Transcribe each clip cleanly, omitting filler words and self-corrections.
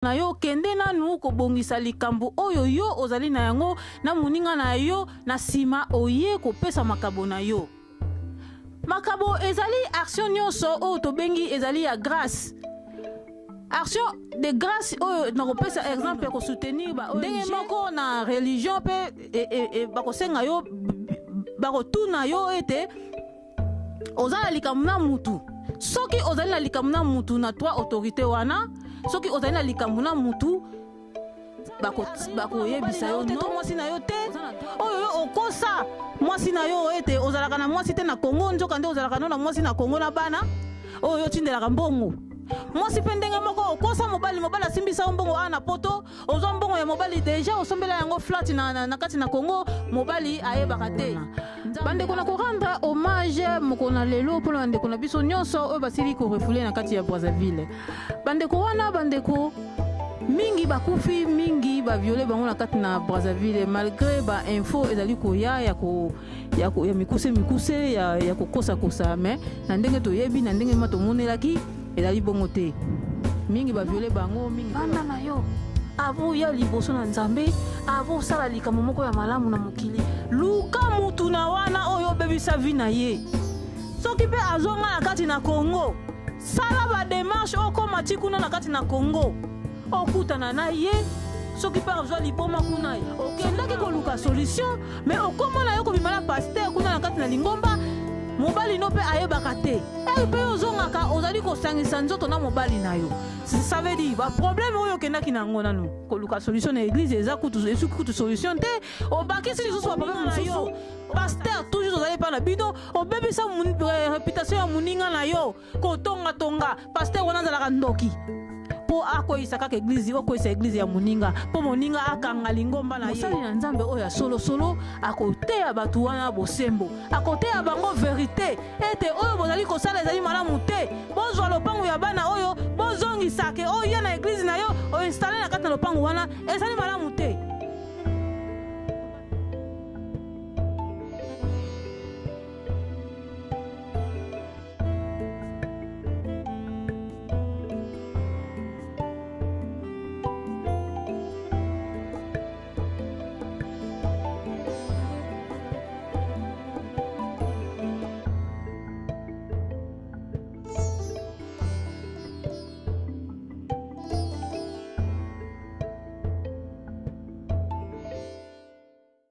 Na yo, kende nanu kobongisa likambo oyo yo ozali na yango na moninga na yo, na sima oye kopesa makabo na yo. Makabo ezali action nyonso oyo tobengi ezali ya grace. Action de grace oyo nakopesa exemple ya kosoutenir ba ndenge moko na religion mpe e, e, e, bakosenga yo, bakotuna yo ete oza na likambo na mutu. Soki ozali na likambo na mutu na trois autorité wana, soki ozali na likambo na mutu, bakoyebisa yo te, to mwasi na yo te oyo yo okosa mwasi na yo ete ozalaka na mwasi te na Congo, nzoka nde ozalaka no na mwasi na Congo na bana oyo yo otindelaka mbongo. Mwasi mpe ndenge moko okosa mobali, mobali asimbisa yo mbongo awa na poto, ozwa mbongo ya mobali deja osombela yango flat na kati na Congo, mobali ayebaka te. Bandeko, na korendre hommage mokolo na lelo mpona bandeko na biso nyonso oyo basili korefouler na kati ya Brazzaville. Bandeko wana, bandeko mingi bakufi, mingi baviole bango na kati na Brazzaville, malgré ba info ezali koya ya mikuse mikuse ya kokosakosa, mais na ndenge toyebi, na ndenge ma tomonelaki, ezali bongo te. Mingi baviole bango, mingi banda na yo avo ya liboso na Nzambe, avo osala likambo moko ya malamu na mokili, luka mutu na wana oyo obebisa vie na ye. Soki mpe azonga na kati na Congo, sala badémarche, okóma ti kuna na kati na Congo, okutana na ye. Soki mpe azwa liboma kuna, okendaki koluka solution, mais okóma na yo kobima na pasteur kuna na kati na lingomba, mobali no mpe ayebaka te. Ere mpe ozongaka, ozali kosangisa nzoto na mobali na yo. Ça veut dire baproblème oyo okendaki na yango nanu koluka solution na église eza kutu esuki kutu solution te, obakisi lisusu baproblème mosusu. Pasteur toujours ozali epai na bino, obebisa réputation ya moninga na yo, kotongatonga pasteur wana azalaka ndoki mpo akweyisa kaka église, okweyisa église ya moninga mpo moninga akanga lingomba na ye. Mosali na Nzambe oyo ya solosolo akoteya bato wana bosembo, akoteya bango vérité ete oyo bozali kosala ezali malamu te. Bozwa lopango ya bana oyo, bozongisake oyo ya na église na yo oinstalle na kati na lopango wana, ezali malamu te.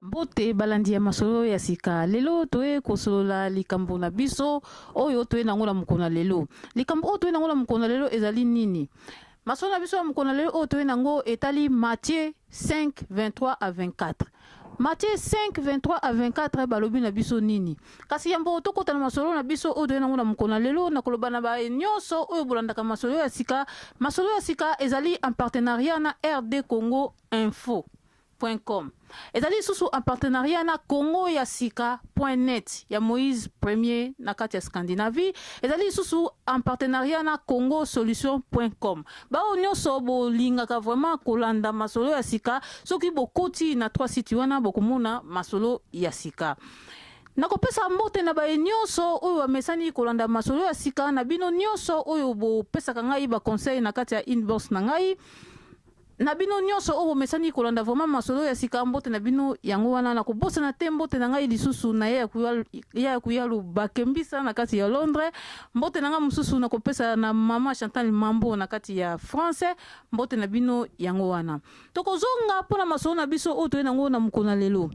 Mbote balandi ya Masolo ya Sika. Lelo toye kosolola likambo na biso oyo toye nango na mokolo na lelo. Likambo oyo toye nango na mokolo na lelo ezali nini? Masolo na biso ya mokolo na lelo oyo toye nango etali Matthieu 5 23 à 24. Matthieu 5 23 à 24 balobi na biso nini? Kasi yambo tokota na masolo na biso oyo toye nango na mokolo na lelo, nakoloba na baye nyonso oyo bolandaka Masolo ya Sika. Masolo ya Sika ezali en partenariat na RD Congo Info com, ezali lisusu en partenariat na Congo ya Sika net ya Moïse Premier na kati ya Scandinavie, ezali lisusu en partenariat na Congo Solution com. Baoyo nyonso bolingaka vraiment kolanda Masolo ya Sika, soki bokoti na trois site wana, bokomona Masolo ya Sika. Nakopesa mbote na baye nyonso oyo bamesani kolanda Masolo ya Sika, na bino nyonso oyo bopesaka ngai baconseil na kati ya inbox na ngai, na bino nyonso oyo bomesani kolanda vraiment Masolo ya Sika, mbote na bino yango wana. Nakobosana te mbote na ngai lisusu na ye ya kuyalu bakembisa na kati ya Londres. Mbote na ngai mosusu nakopesa na mama Chantal Mambo na kati ya France. Mbote na bino yango wana. Tokozonga mpona masolo na biso oyo toye nango na mokolo na lelo.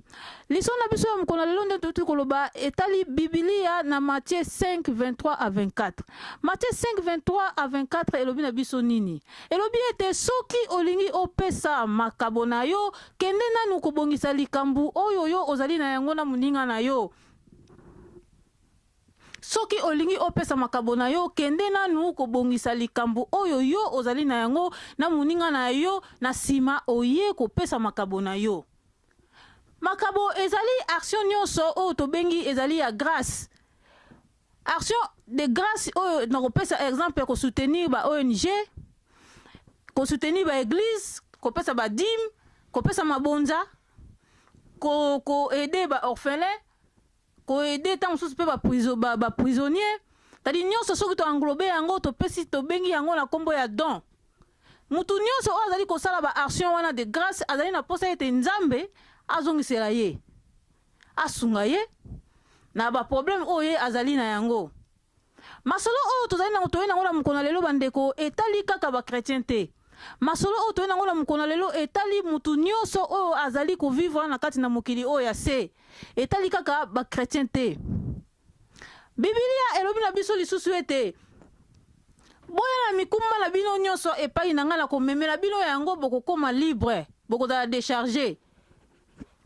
Lisolo na biso ya mokolo na lelo nde toyoti koloba etali Bibilia na Matthieu 5 23 à 24. Matthieu 5 23 à 24 elobi na biso nini? Elobi ete soki olingi opesa makabo na yo, kende nanu kobongisa likambo oyo yo ozali na yango na moninga na yo. Soki olingi opesa makabo na yo, kende nanu kobongisa likambo oyo yo ozali na yango na moninga na yo, na nsima oye kopesa makabo na yo. Makabo ezali action nyonso oyo tobengi ezali ya grâce. Action de grâce oyo nakopesa exemple ya kosoutenir ba ONG, kosoutenir ba église, kopesa badîme, kopesa mabonza, koaider ba orphelin, koaider ntango mosusu mpe baprisonnier. Tadi nyonso soki toenglobe yango, topesi, tobengi yango na nkombo ya don. Mutu nyonso oyo azali kosala ba action wana de grace azali na posa ete Nzambe azongisela ye, asunga ye na ba problème oyo ye azali na yango. Masolo oyo tozali na toye nango na mokolo na lelo bandeko etali kaka ba chretien te. Masolo oyo toye nango na mokolo na lelo etali mutu nyonso oyo azali ko vivre na kati na mokili oyo ya se. Etali kaka ba chretien te. Bibilia elobi na biso lisusu ete boya na mikumba na bino nyonso epai na ngai, nakomemela bino yango, bokokoma libre, bokozala decharge.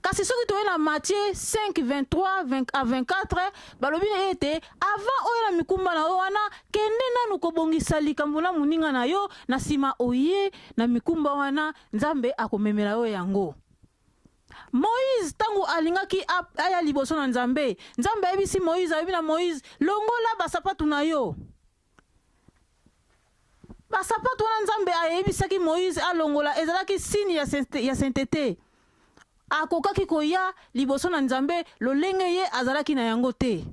Kasi soki toye na Matthieu 5, 23 à 24, balobi na ye ete avant oya na mikumba na yo wana, kende nanu kobongisa likambo na moninga na yo, na nsima oye na mikumba wana, Nzambe akomemela yo yango. Moïse ntango alingaki aya liboso na Nzambe, Nzambe ayebisi Moïse, alobi na Moïse, longola basapatu na yo. Basapatu wana Nzambe ayebisaki Moïse alongola ezalaki signe ya sainteté. Akokaki koya liboso na Nzambe lolenge ye azalaki na yango te.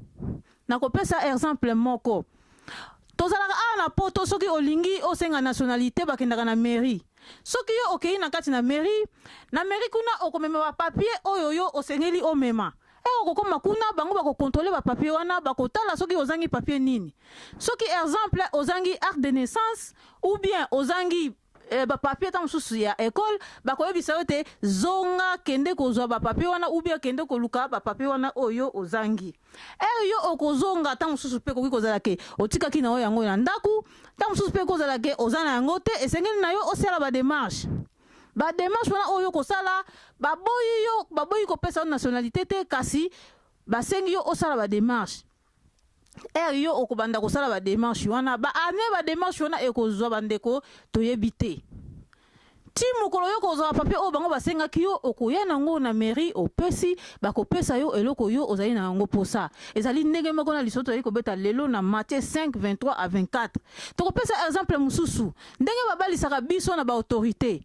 Nakopesa exemple moko. Tozalaka awa na poto, soki olingi osenga nationalité bakendaka na mairie. Soki yo okei na kati na mairie, na mairie kuna okomema ba papier oyo yo osengeli omema. E okokoma kuna bango bakokontrole ba papier wana, bakotala soki ozangi papier nini. Soki exemple ozangi acte de naissance ou bien ozangi ba papier ta mosusu ya école, bakoyebisa yo te zonga kende kozwa ba papier wana ou bien kende koluka ba papier wana oyo ozangi. Ere yo okozonga, ntango mosusu mpe ekoki kozala ke otikaki na yo yango na ndako, ntango mosusu mpe ekozala ke oza na yango te, esengeli na yo osala ba démarche. Ba démarche wana oyo kosala, baboyi yo, baboyi kopesa yo nationalité te, kasi basengi yo osala ba démarche. Ere yo okobanda kosala ba démarche wana, ba année ba démarche wana ekozwa bandeko toyebi te. Ti mokolo yo kozwa papier oyo bango basengaki yo, okoya nango na mairie, opesi, bakopesa yo eloko yo ozali na yango posa. Ezali ndenge moko na lisolo tozali kobeta lelo na Matthieu 5, 23 à 24. Tokopesa exemple mosusu, ndenge babalisaka biso na ba autorité.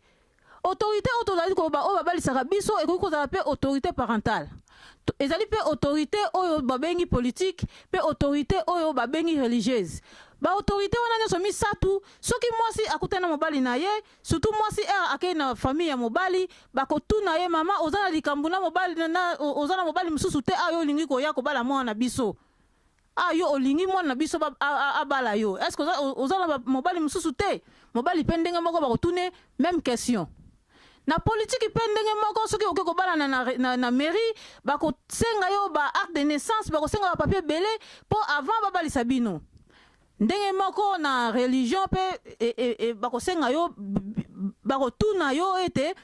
Autorité oyo tozali koloba oyo babalisaka biso ekoki kozala mpe autorité parentale. Ezali mpe autorité oyo babengi politique, mpe autorité oyo babengi religieuse. Ba autorité wana nyonso misato, soki mwasi akutani na mobali na ye, surtout mwasi ere akei na famille ya mobali, bakotuna ye, mama oza na likambo na mobali na, oza na mobali mosusu te, ayo olingi koya kobala mwana na biso. Ah, yo olingi mwana na biso abala yo. Est-ce que oza na mobali mosusu te? Mobali mpe ndenge moko bakotune même question. Na politique mpe ndenge moko, soki okoki kobalana na mairie, bakosenga yo ba acte de naissance, bakosenga ba papier ebele mpo avant babalisa bino. Ndenge moko na religion mpe bakosenga yo, bakotuna yo ete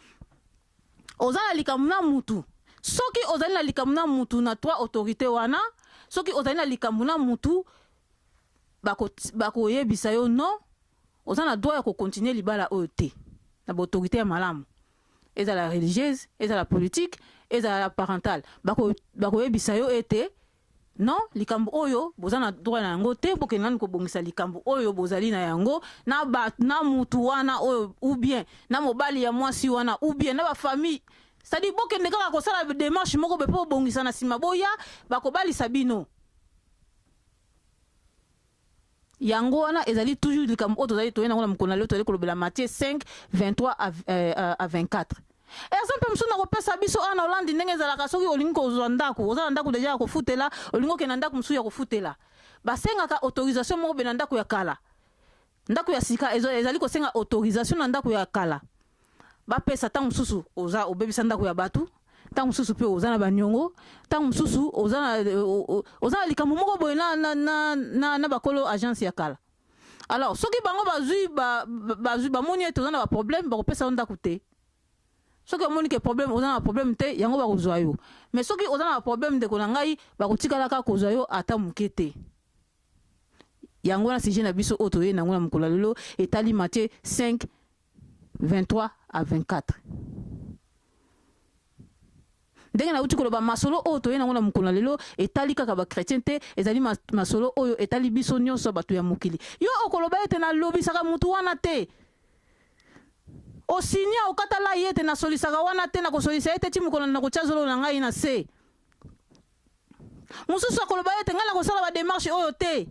oza na likambo na mutu. Soki ozali na likambo na mutu na trois autorité wana, soki ozali na likambo na mutu, bakoyebisa yo non, oza na droit ya kocontinue libala oyo te. Na ba autorité ya malamu, ezala religieuse, ezala politique, ezala parentale, bakoyebisa yo ete non, likambo oyo boza na droit na yango te, bokende nanu kobongisa likambo oyo bozali na yango na ba, na mutu wana oyo, ou bien na mobali ya mwasi wana, ou bien na ba famille. C'est-à-dire bokende kaka kosala démarche moko boye mpo bobongisa, na nsima boya bakobalisa bino. Yango wana ezali toujours likambo oyo tozali toye nango na mokolo na lelo, tozali kolobela Matthieu 5, 23 à 24. Exemple mosusu nakopesa biso awa na Hollande, ndenge ezalaka soki olingi kozwa ndako, oza na ndako deja ya kofutela, olingi okende na ndako mosusu ya kofutela, basengaka autorisation moko be na ndako ya kala. Ndako ya sika ezali kosenga autorisation na ndako ya kala bapesa. Ntango mosusu oza obebisa ndako ya bato, ntango mosusu mpe oza na baniongo, ntango mosusu oza na likambo moko boye na bakolo agence ya kala. Alors soki bango bazwi bamoni ete oza na baproblème, bakopesa yo ndako te. Soki omoni ke problème, oza na problème te, yango bakozwa yo. Mais soki oza na baproblème, ndeko na ngai, bakotikalaka kozwa yo ata moke te. Yango wana sujet na biso oyo toye nango na mokolo ya lelo etali Matthieu 5, 23 à 24. Ndenge nauti koloba, masolo oyo toye nango na mokolo na lelo etali kaka bachrétien te, ezali masolo oyo etali biso nyonso bato ya mokili. Yo okoloba ete nalobisaka mutu wana te, osinya okatala ye ete nasolisaka wana te, nakosolisa ye te ti mokolo nakotia zolo na ngai na se. Mosusu akoloba ete ngai nakosala badémarche oyo te.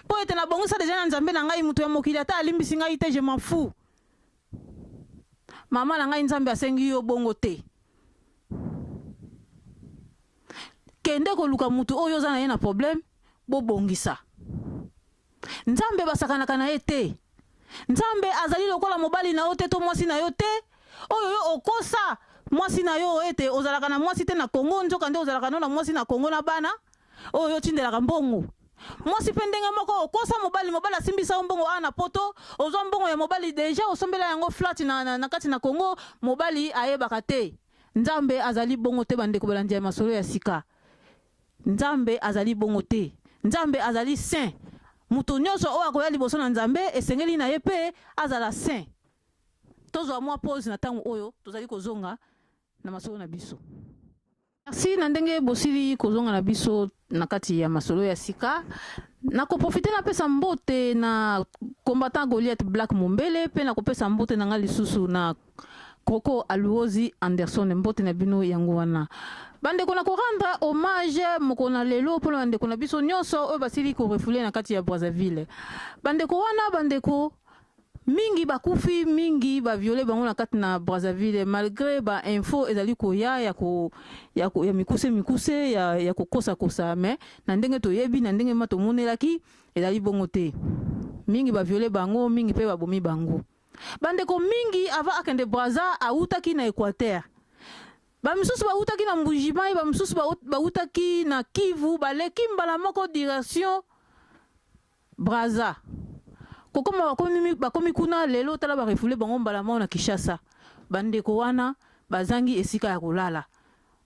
Mpo ete nabongisa deja na Nzambe na ngai, moto ya mokili ata alimbisi ngai te, je m'en fous. Mama na ngai, Nzambe asengi yo bongo te. Kende koluka moto oyo oza na ye na problème, bobongisa. Nzambe basakanaka na ye te. Nzambe azali lokola mobali na yo te to mwasi na yo te oyo yo okosa mwasi na yo ete ozalaka na mwasi te na Congo, nzoka nde ozalaka no na mwasi na Congo na bana oyo yo otindelaka mbongo. Mwasi mpe ndenge moko, okosa mobali, mobali asimbisa yo mbongo awa na poto, ozwa mbongo ya mobali deja osombela yango flat na kati na Congo, mobali ayebaka te. Nzambe azali bongo te, bandeko balandi ya masolo ya sika. Nzambe azali bongo te. Nzambe azali saint. Moto nyonso oyo akoya liboso na Nzambe esengeli na ye mpe azala saint. Tozwa mwa pause na ntango oyo tozali kozonga na masolo na biso. Merci na ndenge bosili kozonga na biso na kati ya masolo ya sika. Nakoprofite napesa mbote na combattant Goliath Black Mombele, mpe nakopesa mbote na ngai lisusu na Croco Aluozi Anderson. Mbote na bino yango wana. Bandeko, na korendre hommage mokolo na lelo mpona bandeko na biso nyonso oyo basili korefouler na kati ya Brazzaville. Bandeko wana, bandeko mingi bakufi, mingi baviole bango na kati na Brazzaville, malgré ba info ezali koya ya mikuse mikuse ya kokosakosa, mais na ndenge toyebi, na ndenge ma tomonelaki, ezali bongo te. Mingi baviole bango, mingi mpe babomi bango. Bandeko mingi avant akende Brazza awutaki na Équateur. Bamisusu bawutaki na Mbujimayi, bamisusu bawutaki na Kivu, baleki mbala moko direction Brazza. Kokoma bakomi kuna lelo, tala barefouler bango mbala moko na Kinshasa. Bandeko wana bazangi esika ya kolala.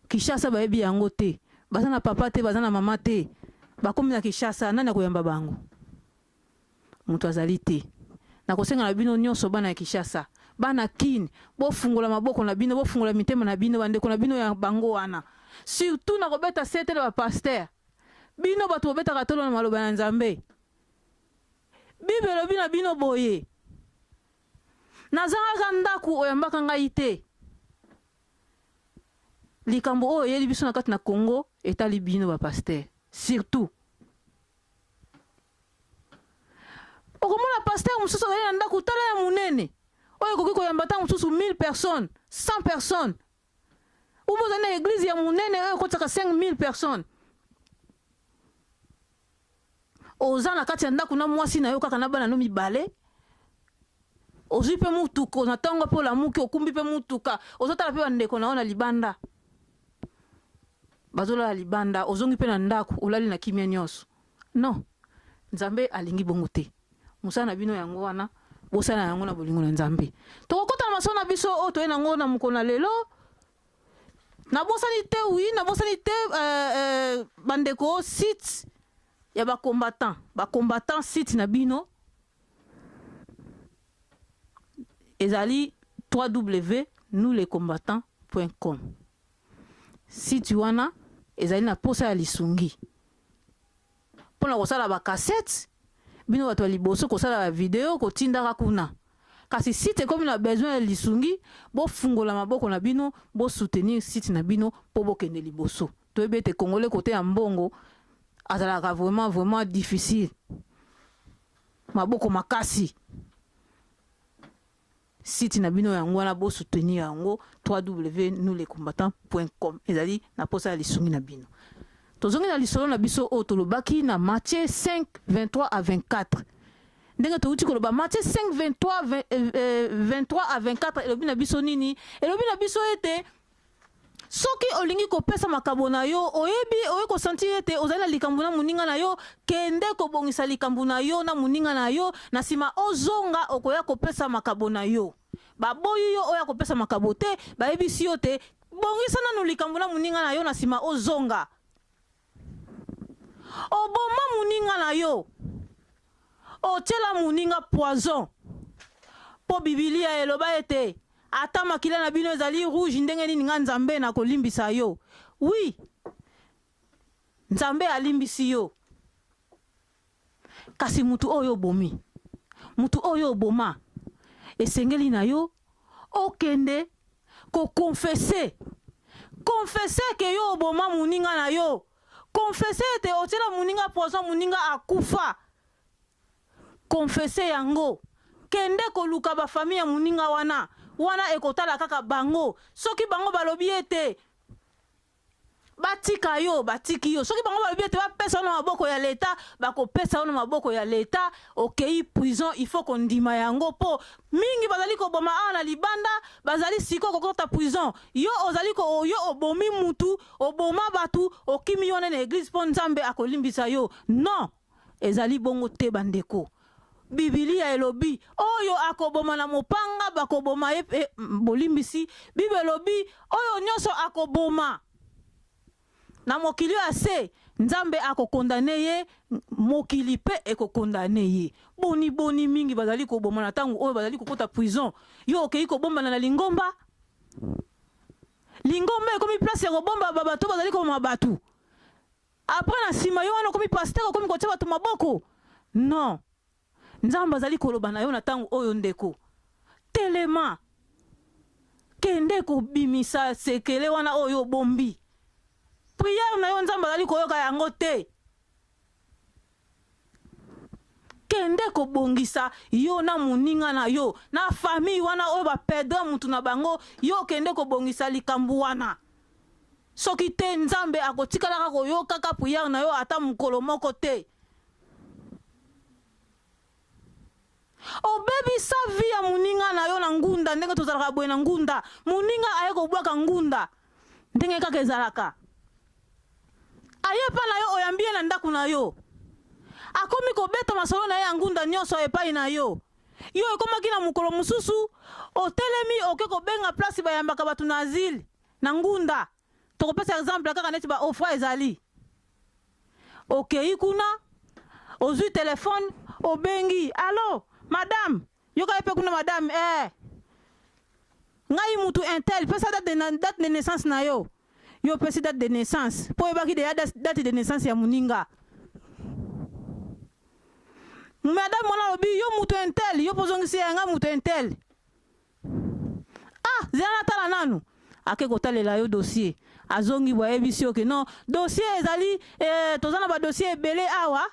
Kinshasa bayebi yango te. Baza na papa te, baza na mama te. Bakomi na Kinshasa, nani akoyamba bango? Moto azali te. Nakosenga na bino nyonso bana ya Kinshasa, bana Kin, bofungola maboko na bino, bofungola mitema na bino, bandeko na bino ya bango wana. Surtout nakobeta sete na bapasteur. Bino bato bobetaka tolo na maloba ya Nzambe. Bible elobi na bino boye: nazangaka ndako oyambaka ngai te. Likambo oyo eyeli biso na kati na Congo etali bino bapasteur. Surtout okomona pasteur mosusu azali na ndako tala ya monene oyo ekoki koyamba ntango mosusu 1000 personnes, 100 personnes, ubo ozali na église ya monene oyo ekotisaka 5000 personnes, oza na kati ya ndako na mwasi na yo kaka na bana no mibale, ozwi mpe mutuka na ntongo mpe olamuki, okumbi mpe mutuka, ozotala mpe bandeko na yo na libanda bazolala libanda, ozongi mpe na ndako olali na kimia nyonso. Non, Nzambe alingi bongo te. Mosala na bino yango wana, bosala yango na bolingo na Nzambe. Tokokota na masolo na biso oyo toye nango na mokolo na lelo. Nabosani te, oui, nabosani te, bandeko, site ya bacombattant, bacombattant, site na bino ezali www.nouslescombattants.com. Site wana ezali na posa ya lisungi mpona kosala bacassette. Bino bato ya liboso kosala bavideo kotindaka kuna, kasi site ekomi na besoin ya lisungi. Bofungola maboko na bino, bosoutenir site na bino mpo bokende liboso. Toyebi ete Congolais kote ya mbongo azalaka vraiment vraiment difficile, maboko makasi. Site na bino yango wana, bosoutenir yango, www.nouslescombattants.com, ezali na posa ya lisungi na bino. Tozongi na lisolo na biso oyo tolobaki na Matthieu 5 23 à 24. Ndenge touti koloba, Matthieu 5 23, 23 à 24 elobi na biso nini? Elobi na biso ete soki olingi kopesa makabo na yo, oyebi oye kosentir ete ozali na likambo na moninga na yo, kende kobongisa likambo na yo na moninga na yo, na nsima ozonga okoya kopesa makabo na yo. Baboyi yo oya kopesa makabo te, bayebisi yo te bongisa nanu likambo na moninga na yo, na nsima ozonga. Oboma moninga na yo, otiela moninga poison, mpo Bibilia eloba ete ata makila na bino ezali rouge ndenge nini, nga Nzambe nakolimbisa yo. Oui, Nzambe alimbisi yo, kasi mutu oyo obomi, mutu oyo oboma, esengeli na yo okende koconfesser, confesser ke yo oboma moninga na yo, confesser ete otiela moninga poison, moninga akufa. Confesse yango. Kende koluka ba famille ya moninga wana. Wana ekotala kaka bango. Soki bango balobi ete batika yo, batiki yo. Soki bango balobi ete bapesa yo na maboko ya leta, bakopesa yo na maboko ya leta. Okeyi prison, il faut kondima yango po mingi bazali koboma awa na libanda, bazali sikoyo kokota prison. Yo ozali ko yo obomi mutu, oboma batu, okimi yo wana na eglise po Nzambe akolimbisa yo. Non! Ezali bongo te bandeko. Bibilia elobi, oyo akoboma na mopanga bakoboma ye eh, bolimbisi. Bible elobi, oyo nyonso akoboma na mokili oyo ya se, Nzambe akokondane ye, mokili pe ekokondane ye. Boni boni mingi bazali koboma na ntango oyo bazali kokota prison, yo okei kobombana na lingomba? Lingomba ekomi place ya kobomba bato bazali koboma bato. Après na sima yo wana okomi pasteur okomi kotia bato maboko? Non. Nzambe azali koloba na yo na tango oyo ndeko. Telema. Kende kobimisa sekele wana oyo obombi. Prière na yo Nzambe azali koyoka yango te. Kende kobongisa yo na moninga na yo na famille wana oyo ba perdre mutu na bango, yo kende kobongisa likambo wana. Soki te Nzambe akotikalaka koyokaka prière na yo ata mokolo moko te. Obebisa vie ya moninga na yo na ngunda ndenge tozalaka boye na ngunda, moninga aye kobwaka ngunda ndenge kaka ezalaka. Aye epai na yo oyambi ye na ndako na yo. Akomi kobeta masolo na ye ya ngunda nyonso epai na yo. Yo ekomaki na mokolo mosusu otelemi oke kobenga place bayambaka bato na asile na ngunda. Tokopesa exemple kaka neti ba ofra ezali. Okeyi kuna ozui telephone obengi allo madame yoka ye pe kuna madame eh ngai mutu intel pesa date de, date de naissance na yo yo opesi date de naissance po oyebaki deja date de naissance ya moninga madame wana alobi yo mutu intel yo mpo ozongisi ya ngai mutu intel Ah zela natala nanu. Ake kotalela yo dossier. Azongi boye ayebisi yo ke non dossier ezali eh, toza na ba dossier ebele awa.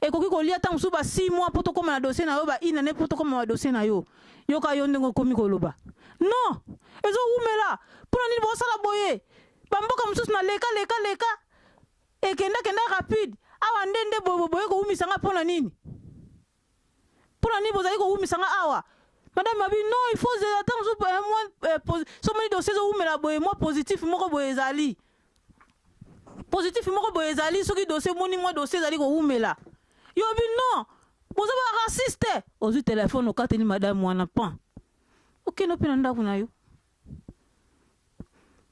Ekoki kolia ntango mosusu ba 6 mois mpo tokóma na dossier na yo, ba une année mpo tokóma ba dossier na yo. Yoka yo ndenge okomi koloba. Non, ezowumela. Mpo na nini bosala boye? Bamboka mosusu na leka leka leka ekenda kenda rapide. Awa nde nde boye boye kowumisa nga mpo na nini? Pona nini bozali kowumisa nga awa? Madame abi non il faut zela ntango mosusu eh, mwa eh, so omoni dossier ezowumela boye mwa positif moko boye ezali positif moko boye ezali soki dossier omoni mwa dossier ezali kowumela yo obi non boza ba raciste ozwi telefone okateli madame wana pan okende mpe na ndako na yo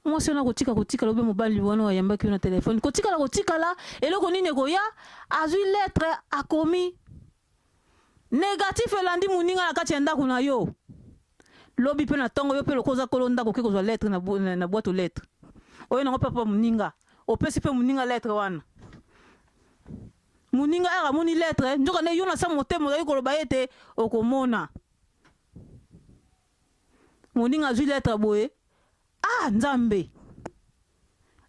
mwasi wana kotika kotikala obe mobali wana ayambaki yo na telefone kotikala kotikala eloko nini ekoya azwi lettre akomi negatif elandi moninga na kati ya ndako na yo lobi mpe na ntongo yo mpe lokola oza kolo ndako oke kozwa lettre na, na, na boîte aux lettres oyo nango mpe papa moninga opesi mpe moninga lettre wana moninga ere amoni lettre nzoka nde yo na sa motema ozali koloba ete okomona Moninga azwi lettre boye ah nzambe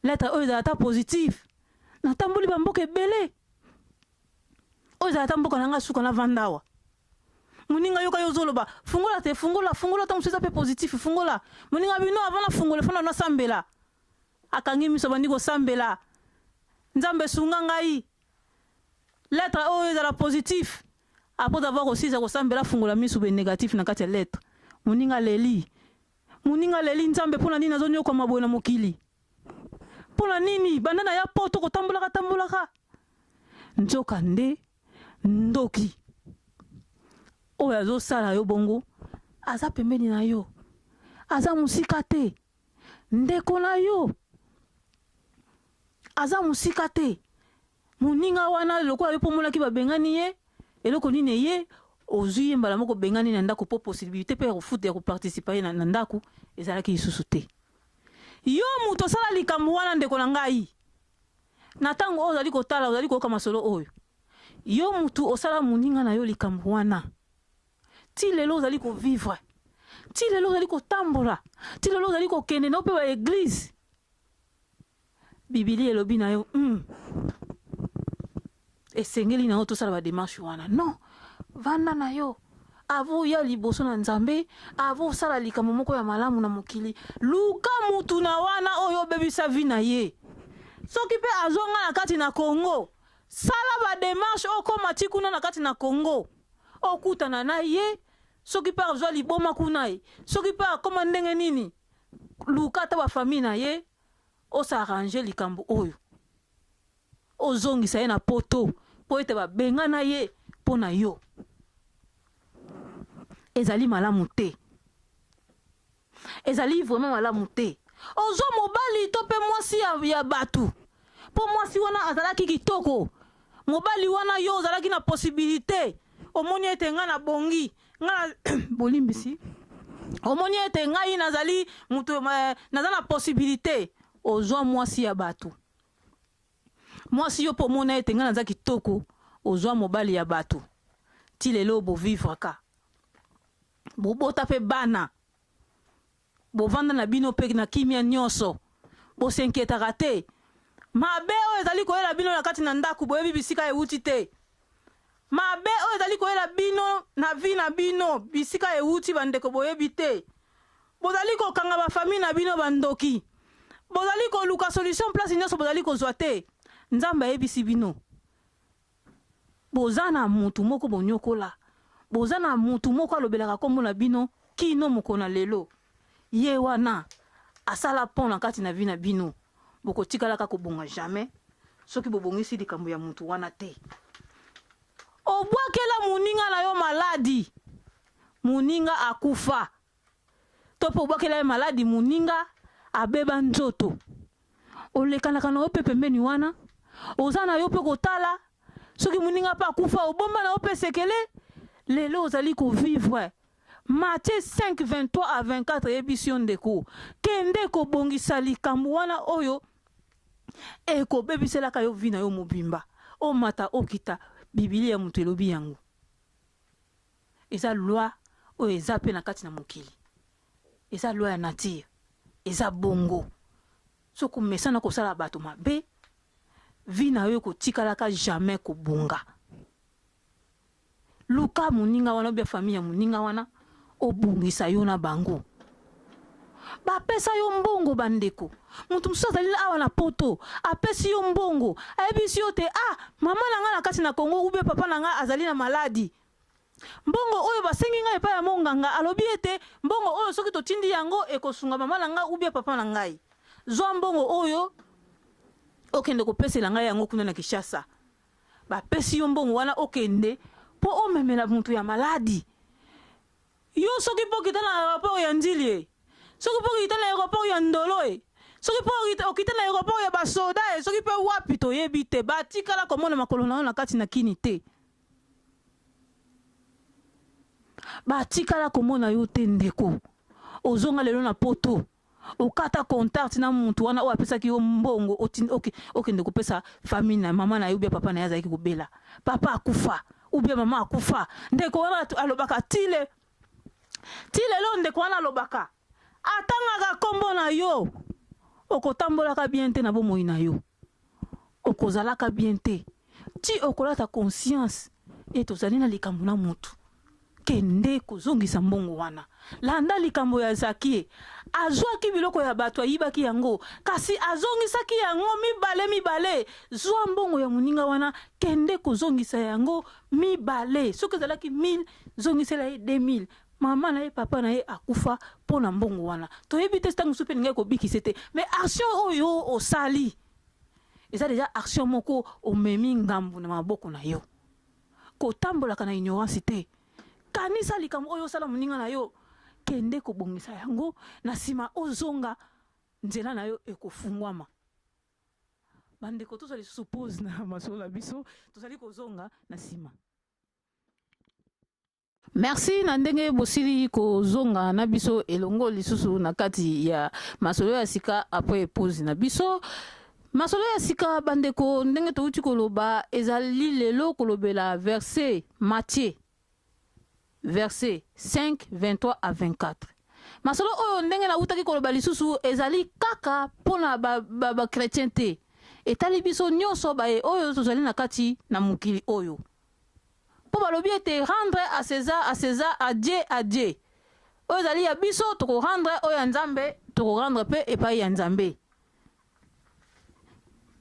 lettre oyo ezala ata positif natamboli bamboka ebele oyo ezala ata mboka na ngai suka navanda awa moninga yoka yo ozoloba fungola te fungola fungola ata mosusu eza mpe positif fungola moninga bino avant nafungola fona nasambela akangi miso abandi kosambela nzambe sunga ngai lettre oyo ezala positif Après avoir kosilisa kosambela afungola misu be negatif na kati ya lettre. Moninga aleli. Moninga aleli Nzambe pona nini nazonyokwama boye na mokili? Pona nini banda na ya poto kotambolaka tambolaka? Nzoka nde ndoki oyo azosala yo bongo aza pembeni na yo, aza mosika te. Ndeko na yo aza mosika te. Moninga wana lokola yo mpo omonaki babengani ye, eloko nini eye ozwi ye mbala moko obengani na ndako mpo possibilité mpe ya kofuta ya koparticipe ye na ndako ezalaki lisusu te. Yo moto osala likambo wana ndeko na ngai, na ntango oyo ozali kotala, ozali koyoka masolo oyo, yo moto osala moninga na yo likambo wana, ti lelo ozali kovivre, ti lelo ozali kotambola, ti lelo ozali kokende na yo mpe ba eglise Bibilia elobi na yo mm. Esengeli na yo tosala ba demarche wana. Non, vanda na yo. Avant oya liboso na Nzambe, avant osala likambo moko ya malamu na mokili, luka mutu na wana oyo obebisa vie na ye. Soki pe azonga na kati na Congo, sala ba demarche okoma ti kuna na kati na Congo. Okutana na ye, soki pe azwa liboma kuna ye, soki pe akoma ndenge nini, luka ata ba famille na ye, o s'arranger likambo oyo. Ozongisa ye na poto mpo ete babengana ye mpo na yo. Ezali malamu te. Ezali vraiment malamu te. Ozwa mobali to mpe mwasi ya, ya bato mpo mwasi wana azalaki kitoko. Mobali wana yo ozalaki na possibilite, omoni ete ngai nabongi, ngai na bolimbisi, omoni ete ngai nazali moto eh, naza na possibilite, ozwa mwasi ya bato. Mwasi yo pe omona ete nga naza kitoko ozwa mobali ya batu ti lelo bo vivraka bobota pe bana bovanda na bino pe na kimia nionso bo s'inquietaka te mabe oyo ezali koyela bino na kati na ndaku boyebi bisika ewuti te mabe oyo ezali koyela bino na vie na bino bisika ewuti bandeko boyebi te Bozali kokanga ba famille na bino ba ndoki. Bozali koluka solution place nionso bozali kozua te. Nzambe ayebisi bino boza na mutu moko boniokola, boza na mutu moko alobelaka kombo na bino kino mokolo na lelo. Ye wana asala pont na kati na vie na bino. Bokotikalaka kobonga jamais soki bobongisi likambo ya mutu wana te. Obwakela moninga na yo maladi, moninga akufa. To mpe obwakela ye maladi, moninga abeba nzoto. Olekanaka na yo mpe pembeni wana, oza na yo mpe kotala soki moninga mpe akufa, obomba na yo mpe sekele. Lelo ozali kovivre. Matthieu 5, 23 à 24 eyebisi yo ndeko, kende kobongisa likambo wana oyo ekobebiselaka yo vie na yo mobimba. Omata okita, Biblia ya moto elobi yango. Eza loi oyo eza pe na kati na mokili. Eza loi ya nature. Eza bongo. Soki omesana kosala bato mabe, vie na yo ekotikalaka jamais kobonga. Luka moninga wana ou bien famille ya moninga wana obongisa yo na bango. Bapesa yo mbongo bandeko. Moto mosusu azali awa na poto, apesi yo mbongo, ayebisi yo te ah mama na ngai na kati na Congo ou bien papa na ngai azali na maladi. Mbongo oyo basengi ngai epai ya monganga alobi ete mbongo oyo soki totindi yango ekosunga mama na ngai ou bien papa na ngai. Zwa mbongo oyo okende kopesela ngai yango kuna na Kinshasa. Bapesi yo mbongo wana okende mpo omemela moto ya maladi. Yo soki mpo okita na aeroport ya Ndjili e, soki mpo okita na aeroport ya Ndolo e, soki mpo okita na aeroport ya basoda e, soki mpe wapi toyebi te, batikala komona makolo na yo na kati na Kini te. Batikala komona yo te ndeko. Ozonga lelo na poto. Okata contact na mutu wana oyo apesaki yo mbongo okende kopesa famille na mama na ye ou bien papa na ye azalaki kobela. Papa akufa ou bien mama akufa. Ndeko wana alobaka ti lelo ndeko wana alobaka atangaka kombo na yo, okotambolaka bien te na bomoi na yo, okozalaka bien te ti okolata conscience ete ozali na likambo na mutu. Kende kozongisa mbongo wana. Landa likambo ya Zakie. Azwaki biloko ya bato, ayibaki yango, kasi azongisaki yango mibale mibale. Zwa mbongo ya moninga wana, kende kozongisa yango mibale. Soki ezalaki 1000, zongisela ye 2000. Mama na ye, papa na ye akufa mpo na mbongo wana. Toyebi te ntango mosusu mpe elingaki kobikisa ye te. Mais action oyo osali eza deja action moko omemi ngambo na maboko na yo. Kotambolaka na ignorance te. Kanisa likambo oyo osala moninga na yo, kende kobongisa yango, na nsima ozonga, nzela na yo ekofungwama. Bandeko, tozwa lisusu pause na masolo na biso, tozali kozonga na nsima. Merci na ndenge bosili kozonga na biso elongo lisusu na kati ya masolo ya sika après pause na biso. Masolo ya sika bandeko, ndenge touti koloba ezali lelo kolobela verset Matthieu verset 5 23 à 24. Masolo oyo ndenge nawutaki koloba lisusu ezali kaka mpona ba, ba, ba chrétien te. Etali biso nyonso baye oyo tozali na kati na mokili oyo. Mpo balobi ete rendre à Cesar à Cesar, à Dieu à Dieu. Oyo ezali ya biso toko rendre, oyo ya Nzambe toko rendre mpe epai ya Nzambe.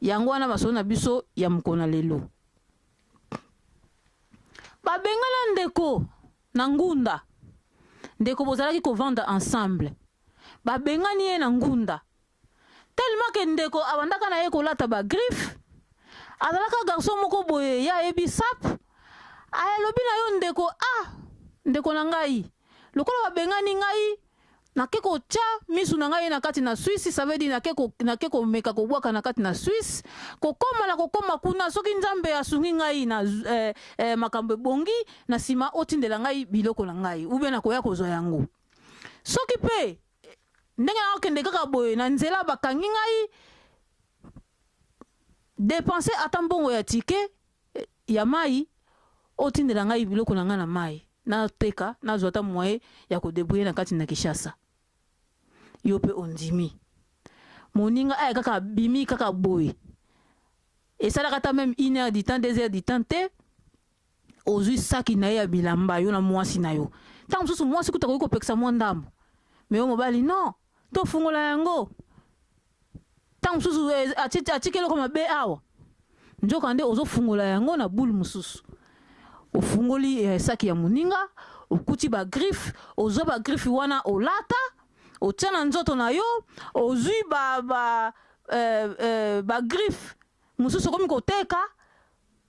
Yango wana masolo na biso ya mokolo na lelo. Babengana ndeko na ngunda. Ndeko bozalaki kovanda ensemble. Babengani ye na ngunda. Tellement que ndeko abandaka na ye kolata ba griffe, azalaka garçon moko boye ye ayebi sap, alobi na yo ndeko ah ndeko na ngai lokola babengani ngai nake kotya misu na ngai na kati na Suisse, ça veut dire nake ko, nake komeka kobwaka na kati na Suisse, kokoma na kokoma kuna soki Nzambe asungi ngai na eh, eh, makambo ebongi na nsima otindela ngai biloko na ngai ou bien nakoya kozwa yango. Soki mpe ndenge nakokende kaka boye na nzela bakangi ngai depense ata mbongo ya tike ya mai otindela ngai biloko na ngai na mai nateka nazwa ata moyen ya kodebrouille na kati na Kinshasa. Yo mpe ondimi moninga aya kaka abimi kaka boye esalaka ata meme une heure du temps 2 heures du temps te ozwi saki na ye ya bilamba yo na mwasi na yo. Ntango mosusu mwasi kutu akoki kopekisa mwa ndambo, me yo mobali non, tofungola yango. Ntango mosusu eh, atiki eloko mabe awa, nzoka nde ozofungola yango na boule mosusu. Ofungoli eh, saki ya moninga, okuti ba griffe, ozwa ba griffe wana olata, otia na nzoto na yo, ozwi ba, ba, eh, eh, ba griffe mosusu okomi koteka.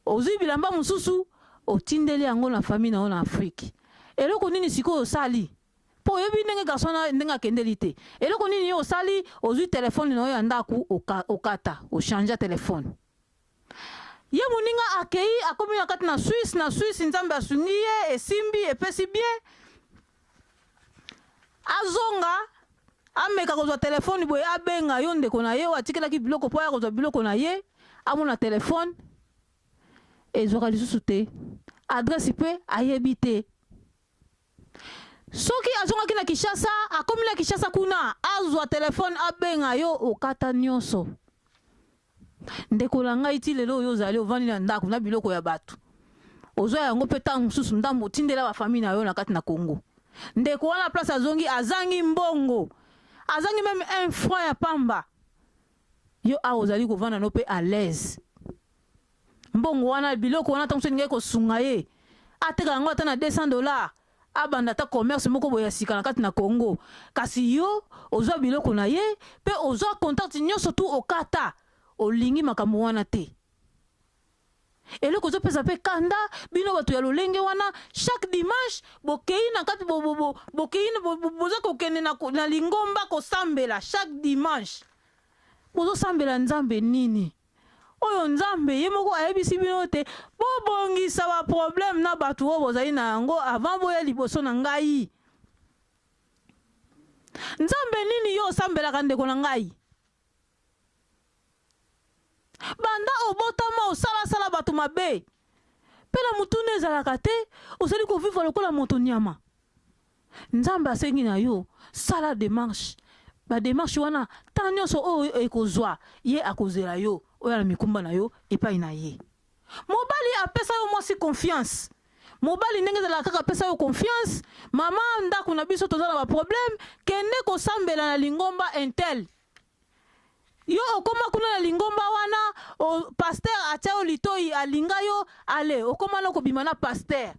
Ozui bilamba mosusu otindeli yango na famille na yo na Afrique. Eloko nini sikoyo osali? Po oyebi ndenge garçon wana ndenge akendeli te. Eloko nini yo osali? Ozui telephone na yo ya ndaku okata, o changer telephone. Ye moninga akei akomi na kati na Suisse, na Suisse Nzambe asungi ye, esimbi, epesi bien. Azonga ameka kozwa telefone boye abenga yo ndeko na ye oyo atikelaki biloko mpo aya kozwa biloko na ye, amona telefone ezwaka lisusu te, adresse mpe ayebi te. Soki azongaki na Kinshasa, akomi na Kinshasa kuna, azwa telefone abenga yo, okata nyonso. Ndeko na ngai, ti lelo oyo ozali ovandi na ndako na biloko ya bato, ozwa yango mpe ntango mosusu ndambo otindela ba famille na yo na kati na Congo. Ndeko wana place azongi azangi mbongo, azangi meme un franc ya pamba. Yo awa ozali kovanda no mpe à l'aise. Mbongo wana, biloko wana ntango mosusu elingaki kosunga ye ateka yango ata na 200 dollars, abanda ata commerce moko boye ya sika na kati na Congo. Kasi yo ozwa biloko na ye mpe ozwa contact nyonso tu okata, olingi makambo wana te. Eloko ezopesa mpe kanda bino bato ya lolenge wana, chaque dimanche bokei na kati bokei boza kokende na lingomba kosambela chaque dimanche. Bozosambela Nzambe nini? Oyo Nzambe ye moko ayebisi bino te bobongisa ba problème na bato oyo bozali na yango avant boya liboso na ngai. Nzambe nini yo osambelaka ndeko na ngai? Banda obotama osalasala bato mabe mpe na motuna ezalaka te, ozali kovivre lokola moto nyama. Nzambe asengi na yo sala demarche, ba demarche wana temps nyonso oyo ekozwa ye akozela yo oya na mikumba na yo epai na ye. Mobali apesa yo mwasi confiance, mobali ndenge ezalaka kaka apesa yo confiance, mama ndako na biso toza na ba problème, kende kosambela na lingomba intel. Yo okoma kuna na lingomba wana, pasteur atia yo litoyi, alinga yo, ale okoma na kobima na pasteur.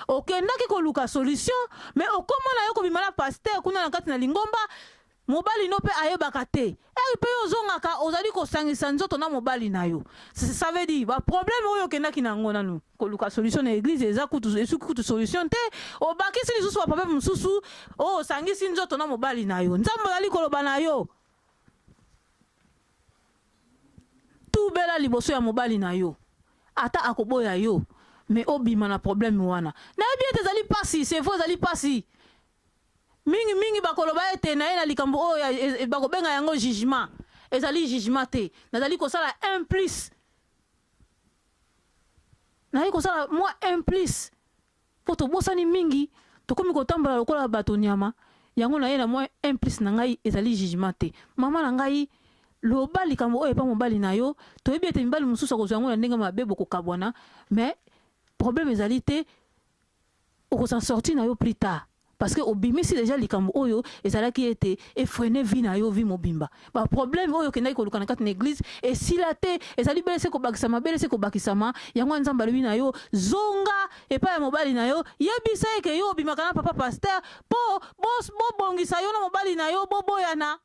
Okendaki koluka solution, mais okoma na yo kobima na pasteur kuna na kati na lingomba, mobali no pe ayebaka te. Heure pe yo ozongaka ozali kosangisa nzoto na mobali na yo. Ça veut dire ba problème oyo okendaki na yango nanu koluka solution na eglise eza kutu esuki kutu solution te, obakisi lisusu ba problème mosusu, oyo osangisi nzoto na mobali na yo. Nzambe azali koloba na yo. Tubela liboso ya mobali na yo. Ata akoboya yo, mais obima na problème wana. Nayebi ete ezali pasi, c'est vrai ezali pasi. Mingi mingi bakoloba ete naye na likambo oyo bakobenga yango jugement. Ezali jugement te. Nazali kosala un plus. Nazali kosala mwa un plus. Po tobosani mingi, tokomi kotambola lokola bato nyama. Yango naye na mwa un plus na ngai, ezali jugement te. Mama na ngai, Loba likambo oyo epa mobali na yo. Toyebi ete mibali mosusu akozwa yango na ndenge mabe, bokokabwana, mais problème ezali te, okosan sortir na yo plus tard, parce que obimisi deja likambo oyo ezalaki ete efreiner vie na yo, vie mobimba. Baproblème oyo okendaki koluka na kati na église esila te, ezali bele se kobakisama, bele se kobakisama. Yango wana Nzambe alobi na yo: zonga epai ya mobali na yo, yebisa ye ke yo obimaka na papa pasteur, mpo bobongisa yo na mobali na yo, boboyana,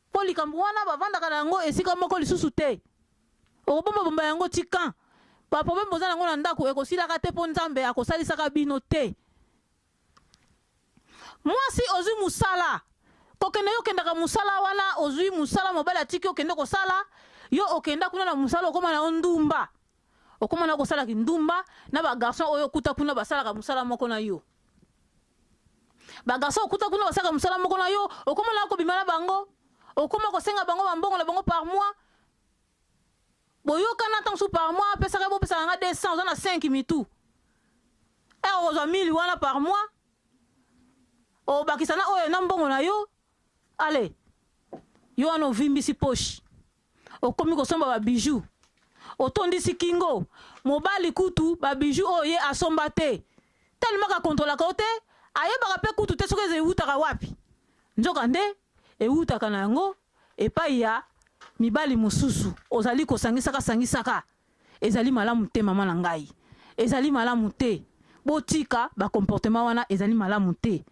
mpo likambo wana bavandaka na yango esika moko lisusu te. Okobombabomba yango tika baproblème boza nango na ndako ekosilaka te, mpo Nzambe akosalisaka bino te. Mwasi, ozwi mosala, kokende yo okendaka mosala wana, ozwi mosala, mobali atiki, okende kosala, yo okenda kuna na mosala, okóma na yo ndumba, okóma na kosalaki ndumba na bagarçon oyo okuta kuna basalaka mosala moko na yo. Bagarçon okuta kuna basalaka mosala moko na yo, okóma na kobima na bango, okóma kosenga bango bambongo na bango par mois. Boyokana ntango mosusu par mois apesaka, bopesaka nga 200, oza na 5 mitu ere, okozwa 1000 wana par mois, obakisa na oyo na mbongo na yo. Ale yo wana ovimbisi poche, okomi kosomba babijoux, otondisi kingo. Mobali kutu babijoux oyo ye asomba te, tellement akontrolaka yo te, ayebaka mpe kutu te soki eza ewutaka wapi. Nzoka nde ewutaka na yango epai ya mibali mosusu. Ozali kosangisaka sangisaka, ezali malamu te. Mama na ngai, ezali malamu te. Botika bacomportement wana, ezali malamu te.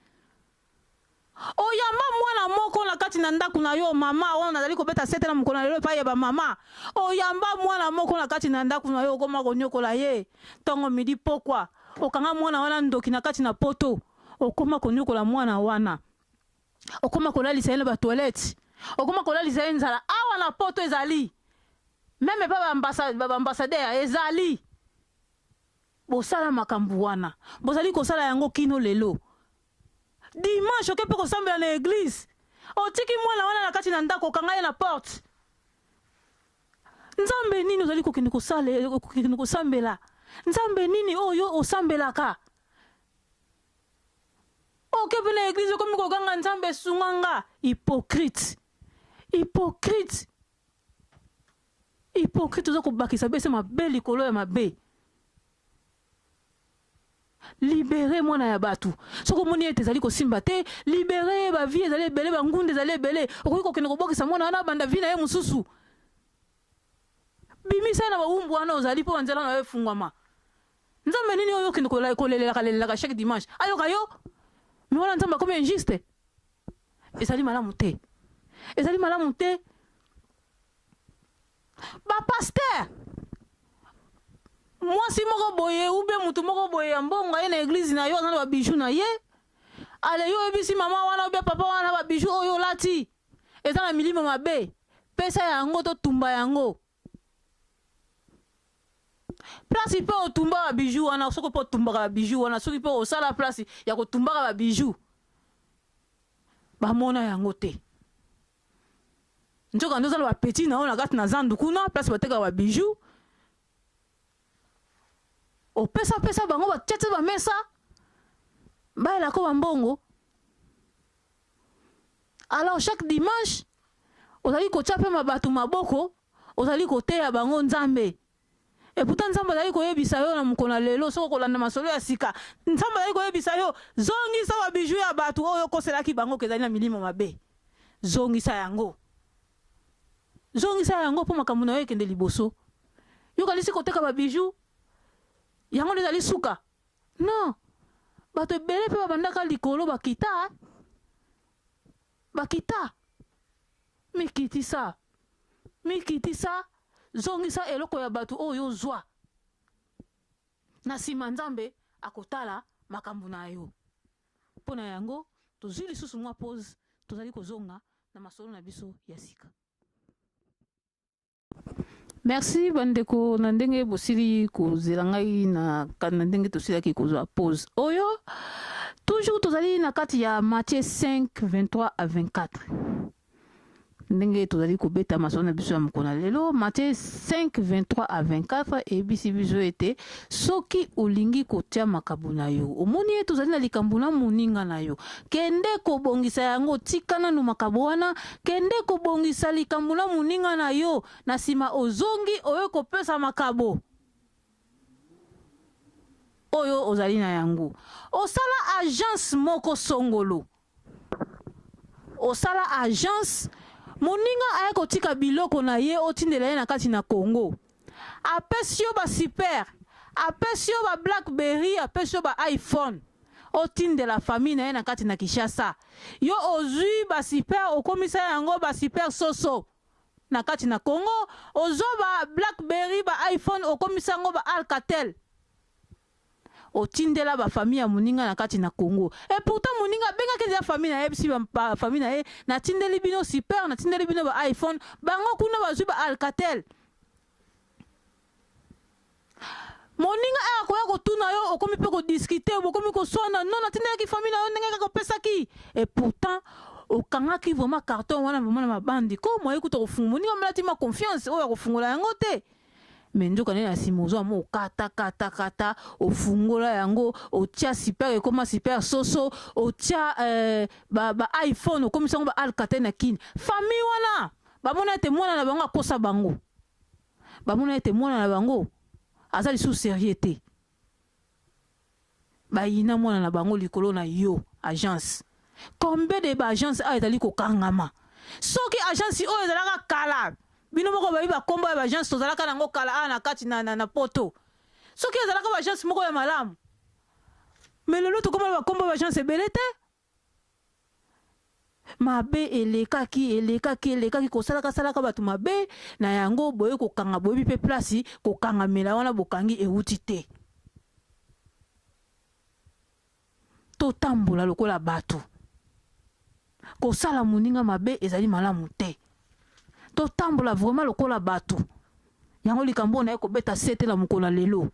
Oyamba mwana moko na kati na ndako na yo, mama wana, nazali kobeta sete na mokolo na lelo epai ya bamama. Oyamba mwana moko na kati na ndako na yo, okoma konyokola ye ntongo, midi, pokwa. Okanga mwana wana ndoki na kati na poto, okoma konyokola mwana wana, okoma kolalisa ye na batoilette, okoma kolalisa ye nzala. Awa na poto ezali même epa baambassadeur ezali. Bosala makambo wana, bozali kosala yango kino lelo. Dimanche oke mpe kosambela na église, otiki mwana wana na kati na ndako, okanga ye na porte. Nzambe nini ozali kokende kokende kosambela? Nzambe nini oyo osambelaka? Oke mpe na église, okomi koganga: "Nzambe, esunga nga." Hypocrite, hypocrite, hypocrite! Oza kobakisa bese mabe likolo ya mabe. Libérer mwana ya bato. Soki omoni ete ezali kosimba te, libérer. Bavie ezali ebele, bangunda ezali ebele. Okoki kokende kobokisa mwana wana, banda vie na ye mosusu. Bimisa ye na bawumbu wana ozali, mpo banzela na yo efungwama. Nzambe nini oyo okende kolelelaka lelelaka chaque dimanche ayoka yo? Mais wana Nzambe akomi injuste. Ezali malamu te, ezali malamu te. Bapasteur, mwasi moko boye ube mutu moko boye ya mbongo aye na église na yo, aza na babijoux na ye. Ale yo oyebisi mama wana obia papa wana: "Babijoux oyo olati eza na milimo mabe, pesa yango totumba yango." Place mpe otumba babijoux wana, soki mpe otumbaka babijoux wana, soki mpe osala place ya kotumbaka babijoux, bamona yango te. Nzoka nde oza na bapetits na yo na kati na zandu kuna, place batekaka babijoux, opesapesa bango, batiatia bamesa, bayelako bambongo. Alors chaque dimanche ozali kotia mpe bato maboko, ozali koteya bango Nzambe. Et pourtant Nzambe azali koyebisa yo na mokolo na lelo, soki okolanda masolo ya sika, Nzambe azali koyebisa yo: zongisa babijoux ya bato oyo okoselaki bango kezali na milimo mabe. Zongisa yango, zongisa yango, mpo makambo na yo ekende liboso. Yokanisi koteka babijoux yango nde ezali suka? Non, bato ebele mpe babandaka likolo, bakita, bakita. Mikitisa, mikitisa, zongisa eloko ya bato oyo ozwa. Na nsima Nzambe akotala makambo na yo. Mpo na yango tozwi lisusu mwa pause, tozali kozonga na masolo na biso ya sika. Merci bandeko na ndenge bosili kozela ngai na ndenge tosilaki kozwa pause oyo. Toujours tozali na kati ya Matthieu 5 23 à 24. Ndenge tozali kobeta masolo na biso ya mokolo na lelo, Matthieu 5, 23 à 24 eyebisi biso ete soki olingi kotia makabo na yo, omoni ete ozali na likambo na moninga na yo, kende kobongisa yango, tika nanu makabo wana, kende kobongisa likambo na moninga na yo, na nsima ozongi oye kopesa makabo oyo ozali na yango. Osala agence moko songolo. Osala agence, moninga aye kotika biloko na ye otindela ye na kati na Congo. Apesi yo ba super, apesi yo ba blackberry, apesi yo ba iPhone. Otindela famille na ye na kati na Kinshasa. Yo ozui ba super okomisa yango ba super soso na kati na Congo. Ozwa ba blackberry, ba iPhone okomisa yango ba Alcatel. Otindela ba famille ya moninga na kati na Congo. Et pourtant moninga abengaki deja famille na ye, ayebisi ba famille na ye, natindeli bino super, natindeli bino ba iPhone, bango kuna bazwi ba Alcatel. Moninga aya koya kotuna yo, okomi pe ko discuter, bokomi koswana, non natindelaki famille na yo ndenge kaka opesaki. Et pourtant okangaki vraiment carton wana vraiment na mabandi ko moye kuta kofungola moninga amelati ma confiance oyo akofungola yango te. Mais nzoka nde na nsima ozwa mo okata kata kata, ofungola yango, otia super ekoma super soso, otia ba iPhone okomisa yango ba Alcatel na Kin. Famille wana bamona ete mwana na bango akosa bango, bamona ete mwana na bango aza lisusu sérieux te, bayina mwana na bango likolo na yo agence. Combien de ba agence ayo ezali kokangama? Soki agence oyo ezalaka kala, bino moko bayebi ba kombo ya ba agence tozalaka nango kala awa na kati na poto. Soki ezalaka ba agence moko ya malamu, mais lelo tokoma ba kombo ya ba agence ebele te. Mabe elekaki, elekaki, elekaki, kosalaka salaka bato mabe na yango, boye kokanga, boyebi pe place kokangamela wana bokangi ewuti te. Totambola lokola bato. Kosala moninga mabe ezali malamu te. Totambola vraiment lokola bato. Yango likambo oyo naye kobeta sete na mokolo na lelo.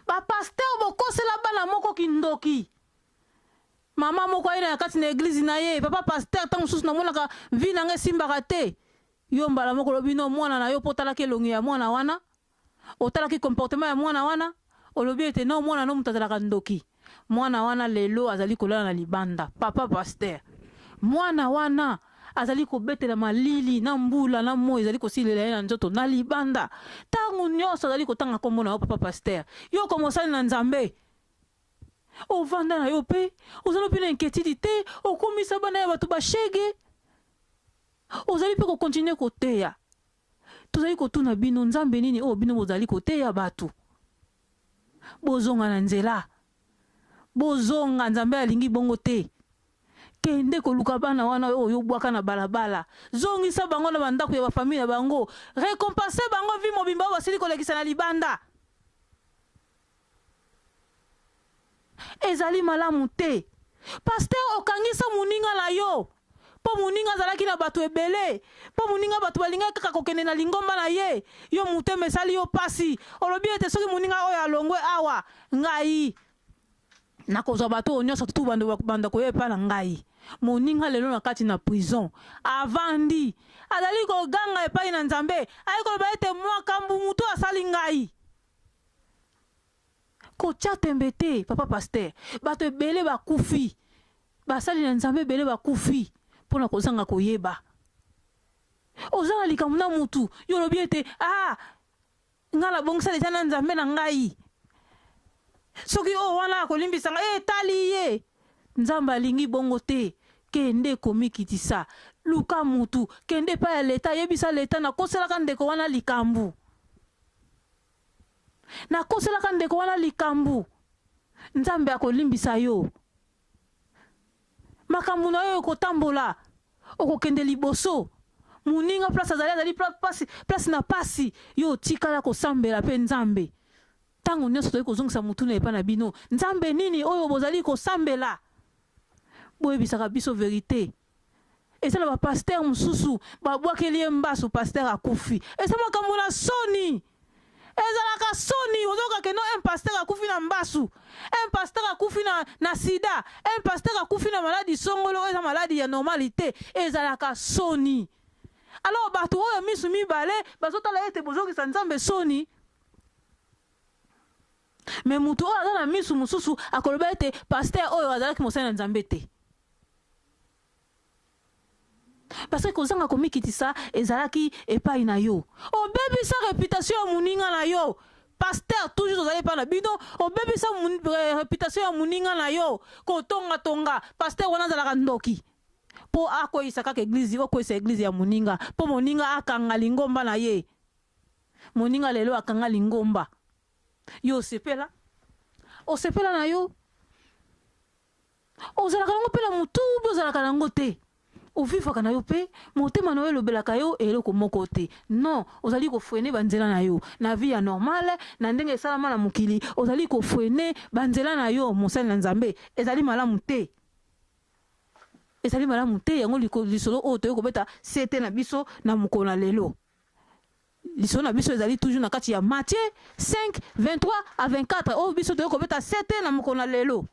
Ba pasteur bokosela bana moko kindoki. Mama moko aye na kati na eglise na ye, papa pasteur tango mosusu namonaka vie na ngai esimbaka te. Yo mbala moko olobi no mwana na yo po otalaki elongi ya mwana wana, otalaki comportement ya mwana wana, olobi ete no mwana no moto azalaka ndoki. Mwana wana lelo azali kolala na libanda. Papa pasteur, mwana wana azali kobetela malili na mbula na moi ezali kosilela ye na nzoto na libanda. Tango nyonso azali kotanga kombo na yo papa pasteur. Yo koma osali na Nzambe. Ovanda na yo pe, ozali pe na inquiétude te, okomisa bana ya bato bashege. Ozali pe ko continuer koteya. Tozali kotuna bino, Nzambe nini oyo bino bozali koteya bato? Bozonga na nzela. Bozonga, Nzambe alingi bongo te. Kende koluka bana wana oyo obwaka na balabala. Zongisa bango na bandako ya ba famille na bango. Recompenser bango vie mobimba oyo basili kolekisa na libanda. Ezali malamu te. Pasteur okangisa moninga na yo po moninga azalaki na bato ebele, po moninga bato balingaki kaka kokende na lingomba na ye, yo motema esali yo pasi, olobi ete soki moninga oyo alongwe awa, ngai nakozwa bato oyo nyonso tu banda koya epai na ngai. Moninga lelo na kati na prison avandi, azali koganga epai na Nzambe, ayi koloba ete makambo moto asali ngai. Kotia tembe te papa pasteur, bato ebele bakufi, basali na Nzambe ebele bakufi mpona kozanga koyeba. Oza na likambo na mutu, yo olobi ete ah nga nabongisa deja na Nzambe na ngai, soki oyo wana akolimbisa ngai, etali ye. Nzambe alingi bongo te. Kende komikitisa, luka mutu, kende epai ya leta, yebisa leta nakoselaka ndeko wana likambo. Nakoselaka ndeko wana likambo. Nzambe akolimbisa yo. Makambo na yo ekotambola, okokende liboso. Moninga place azali, azali place na pasi, yo otikala kosambela pe Nzambe. Tango nyonso tozali kozongisa motuna epai na bino, Nzambe nini oyo bozali kosambela? Boyebisaka biso verite. Eza na ba pasteur mosusu babwakeli ye mbasu, pasteur akufi. Eza makambo na soni. Ezalaka soni ozoyoka que non un pasteur akufi na mbasu, un pasteur akufi na, na sida, un pasteur akufi na maladi songolo oyo eza maladi ya normal te. Ezalaka soni. Alors bato oyo misu mibale bazotala ete bozokisa Nzambe soni. Mais mutu oyo aza na misu mosusu akoloba ete pasteur oyo azalaki mosali na Nzambe te. Parce que kozanga komikitisa ezalaki epai na yo. Obebisa reputation ya moninga na yo. Pasteur toujours tozali epai na bino, obebisa reputation ya moninga na yo. Kotonga tonga, pasteur wana azalaka ndoki. Po akweyisa kaka eglise, okweyisa eglise ya moninga, po moninga akanga lingomba na ye. Moninga lelo akanga lingomba. Yo osepela? Osepela na yo? Ozalaka nango mpe na mutu ou bien ozalaka nango te? Ovivaka na yo mpe motema na yo elobelaka yo eloko moko te. Non, ozali ko freiner ba nzela na yo. Na vie ya normale, na ndenge esalama na mokili, ozali ko freiner ba nzela na yo, mosali na Nzambe. Ezali malamu te. Ezali malamu te, yango lisolo oyo toye kobeta sete na biso na mokolo na lelo. Lisolo na biso ezali toujours na kati ya Matthieu 5, 23 à 24 oyo biso toyei kobeta sete na mokolo na lelo.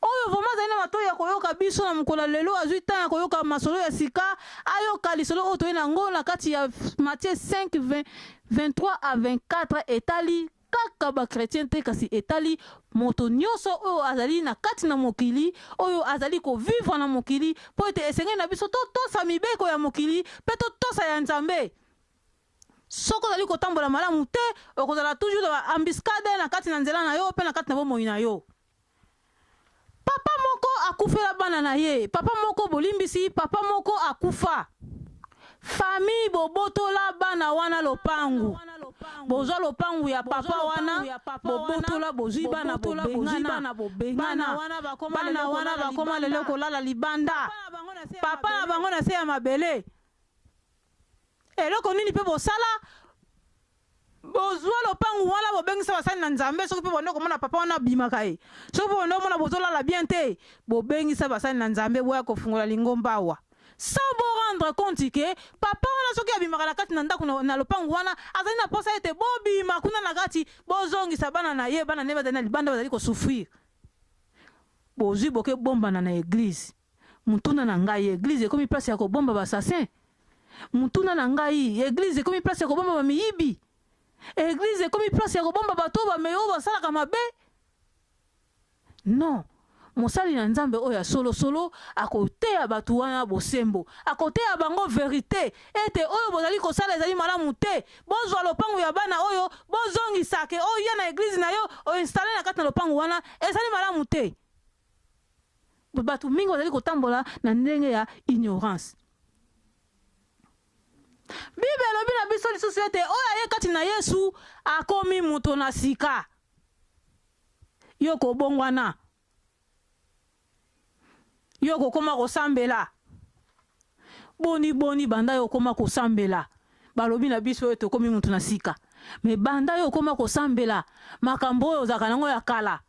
Oyo vraiment azali na matoyi ya koyoka biso na mokolo na lelo, azwi temps ya koyoka masolo ya sika, ayoka lisolo oyo toyei na yango na kati ya Matthieu 5, 23 à 24 etali kaka ba chretien te kasi etali moto nyonso oyo azali na kati na mokili, oyo azali ko vivre na mokili, mpo ete esengeli na biso totosa mibeko ya mokili mpe totosa ya Nzambe. Soki ozali kotambola malamu te, okozala toujours na ba embuscades na kati na nzela na yo mpe na kati na bomoi na yo. Papa moko akufela bana na ye, papa moko bolimbisi, papa moko akufa. Famille bobotola bana wana lopangu. Bozwa lopangu ya papa wana, bobotola bozwi bana bobengana. Bana wana bakoma lelo kolala libanda. Papa na bango na se ya mabele. Eloko nini pe bosala? Bozua lopangu wana bobengisa basali na nzambe soki pe bobandi komona papa wana abimaka ye soki pe bobandi komona bozolala bien te bobengisa basali na nzambe boya kofungola lingomba awa sans bo rendre compte que papa wana soki abimaka na kati na ndaku na lopangu wana azali na posa ete bobima kuna na kati bozongisa bana na ye bana na ye bazali na libanda bazali ko souffrir bozui boke bombana na eglise Motuna na ngai, eglise ekomi place ya kobomba ba assassins? Motuna na ngai, eglise ekomi place ya kobomba ba miyibi? Eglise ekomi place ya kobomba bato oyo ba oyo basalaka mabe? Non. Mosali na Nzambe oyo ya solo solo akoteya bato wana bosembo, akoteya bango verite ete oyo bozali kosala ezali malamu te. Bozwa lopango ya bana oyo, bozongisa ke oya na eglise na yo, o installer na kati na lopango wana, ezali malamu te. Bato mingi bazali kotambola na ndenge ya ignorance. Bible elobi na biso lisusu ete oyo aye kati na Yesu akomi moto na sika. Yo kobongwana. Yo kokoma kosambela. Boni boni banda yo okoma kosambela. Balobi na biso ete okomi moto na sika. Mais banda yo okoma kosambela, makambo oyo ozalaka nango ya kala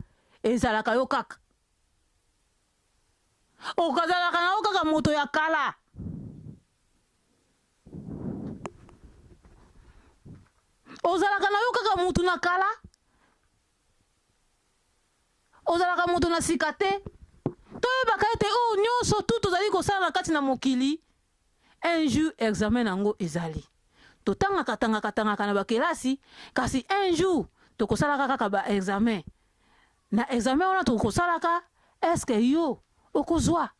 ezalaka yo kaka. Okazalaka na yo kaka moto ya kala. Ozalaka na yo kaka moto na kala. Ozalaka moto na sika te. Toyebaka ete oyo nyonso tu tozali kosala na kati na mokili, un jour examen na yango ezali. Totangaka tangaka tangaka na bakelasi, kasi un jour tokosalaka kaka ba examen. Na examen wana tokosalaka, est-ce que yo okozwa?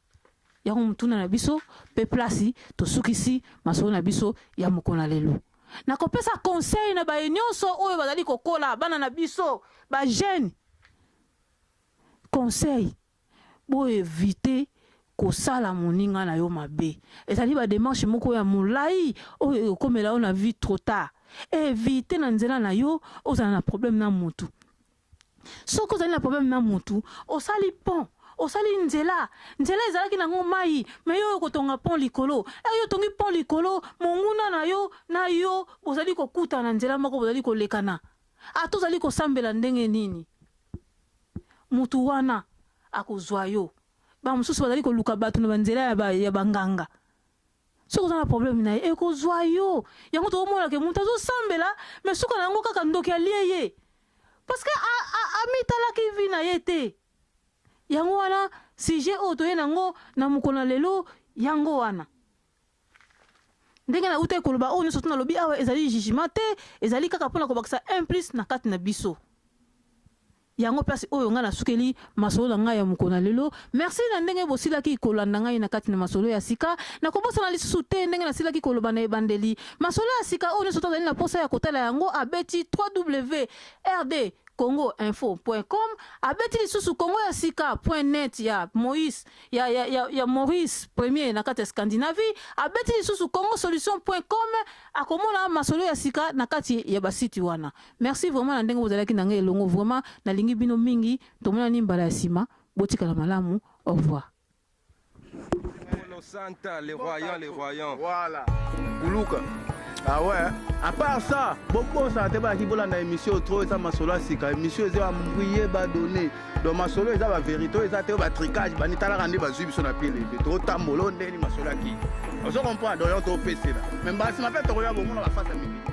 Yango motuna na biso pe place tosukisi masolo na biso ya mokolo na lelo. Nakopesa conseil na baye nyonso oyo bazali kokola, bana na biso, ba jeunes. Conseil, bo eviter kosala moninga na yo mabe. Ezali ba demarches moko ya molayi oyo ekokomela yo na vie trop tard. Eviter na nzela na yo ozala na problème na mutu. Soki ozali na problème na mutu, osali pont, osali nzela, nzela ezalaki nango mayi, mais yo oye kotonga pont likolo. Heure yo otongi pont likolo, monguna na yo na yo bozali kokutana na nzela moko, bozali kolekana. Ata ozali kosambela ndenge nini, mutu wana akozua yo. Ba mosusu bazali koluka batu na ba nzela ya ba nganga. Soki oza na problème na ye, ekozwa yo. Yango tokomona ke moto azosambela, mais suka na yango kaka ndoki alie ye. Parce que amitalaki vie na ye te. Yango wana sujet oyo toye na yango na mokolo na lelo, yango wana. Ndenge nautaki koloba, oyo nyonso to nalobi awa ezali jugement te, ezali kaka mpona kobakisa un plus na kati na biso. Yango place oyo ngai nasukeli masolo na ngai ya mokolo na lelo. Merci na ndenge bosilaki kolanda ngai na kati na masolo ya sika. Nakobosana lisusu te ndenge nasilaki koloba na ebandeli. Masolo ya sika oyo nyonso tozali na posa ya kotala yango, abeti 3W RD Congo info point com, abeti lisusu Congo ya sika point net ya Moïse, ya, ya, ya, ya Maurice Premier na kati ya Scandinavie, abeti lisusu Congo solution point com, akomona masolo ya sika na kati ya ba site wana. Merci vraiment na ndenge bozalaki na ngai elongo, vraiment nalingi bino mingi, tomonani mbala ya sima, botikala malamu, au revoir. Santa, les royants, les royants. Voilà. Kuluka. Ah ouais. À part ça, bobosana te balaki bolanda émission trop eza masolo ya sika. Émission eza ba mbouye ba donner. Donc masolo eza ba vérité, eza te ba tricage, ba nitalaka nde bazui biso na pied levé. To tambolo ndeni masolo ya ki. Ozo comprendre, donc to pesela. Mais mbasi ma pe tokoya bomona ba face ya mikili.